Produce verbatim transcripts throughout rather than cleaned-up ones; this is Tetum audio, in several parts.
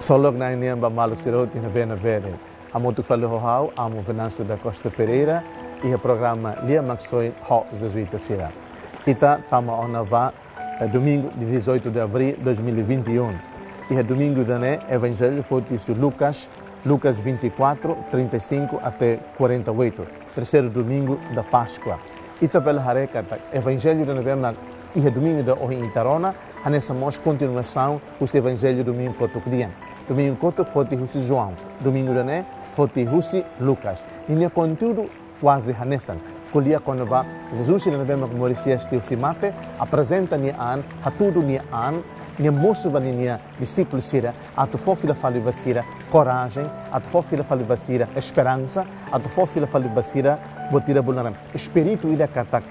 Ksolok Na'i nian ba maluk sira hotu iha ne'ebé-ne'ebé de'it. Hamutuk fali ho ha'u, Amo Venâncio da Costa Pereira, iha programa Lia Maksoin ho Jesuita sira. Ita tama ona ba, eh, domingu dia dezoito de abril de dois mil e vinte e um. Iha domingu ida-ne'e, Evanjellu foti husi Lucas, Lucas vinte e quatro, trinta e cinco até quarenta e oito. Terseiru domingu da Páskua. Ita bele haree katak Evanjellu ida-ne'ebé mak iha domingu ida ohin ita rona, hanesan mós kontinuasaun husi Evanjellu domingu kotuk nian. Domingu kotuk foti husi João, domingu ida-ne'e foti husi Lucas. Ninia konteúdu kuaze hanesan. Ko'alia kona-ba Jesus ida-ne'ebé mak moris hi'as tiha husi mate, aprezenta nia an, hatudu nia an, nia mosu ba ninia dixípulu sira, atu fó fila fali ba sira korajen, atu fó fila fali ba sira esperansa, atu fó fila fali ba sira buat ida bolu naran espíritu ida katak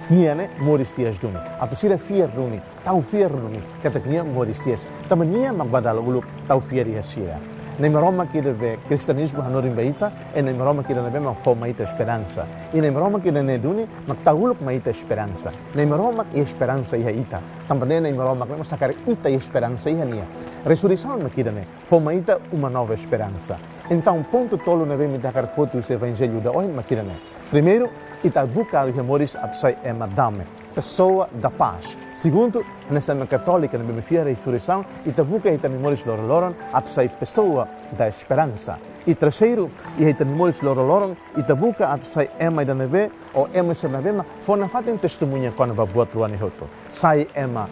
nia ne'e moris hi'as duni. Atu sira fiar duni, tau fiar duni, katak nia moris hi'as. Tanba nia mak ba dala uluk tau fiar iha sira. Na'i Maromak ida be kristianizmu hanorin ba ita, é Na'i Maromak ida-ne'ebé mak fó mai ita esperansa. I Na'i Maromak ida-ne'e duni mak tau uluk mai ita esperansa. Na'i Maromak iha esperansa iha ita. Tanba ne'e Na'i Maromak ne'e mós hakarak ita iha esperansa iha nia. Resureisaun mak ida-ne'e, fó mai ita uma nova esperansa. Entaun, pontu tolu ne'ebé mak ita hakarak foti husi Evanjellu ida ohin mak ida-ne'e. Primeiru, ita buka iha moris atu sai ema dame, pessoa da paz. Segundu, hanesan ema katólika ne'ebé mak fiar iha resureisaun, ita buka iha ita-nia moris loroloron atu sai pessoa da esperança. I terseiru, iha ita-nia moris loroloron, ita buka atu sai ema ida-ne'ebé, ou ema sira ne'ebé mak fó nafatin testemuña kona-ba buat rua ne'e hotu. Sai ema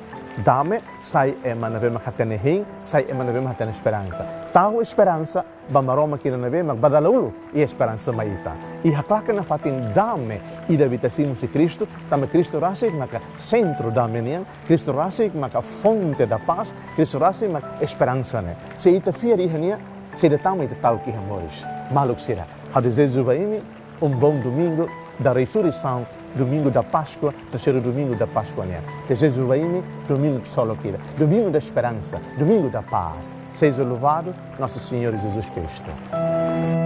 dame, sai ema ne'ebé mak hatene hein, sai ema ne'ebé mak hatene esperansa. Tau esperansa ba Maromak ida-ne'ebé mak ba dala uluk iha esperansa mai ita. I haklaken nafatin dame ida be ita simu husi Kristu, tanba Kristu rasik maka sentru dame nian, Kristu rasik maka fonte da paz, Kristu rasik maka esperansa ne'e. Se ita fiar iha nia, saida tama ita ta'uk iha moris. Maluk sira, ha'u dezeja ba imi um bom domingo da ressurreição, domingo da Páscoa, terseiru domingu da Páskua nian. Dezeja ba imi domingu ksolok ida, domingu da esperansa, domingu da paz. Seja louvado nosso Senhor Jesus Cristo.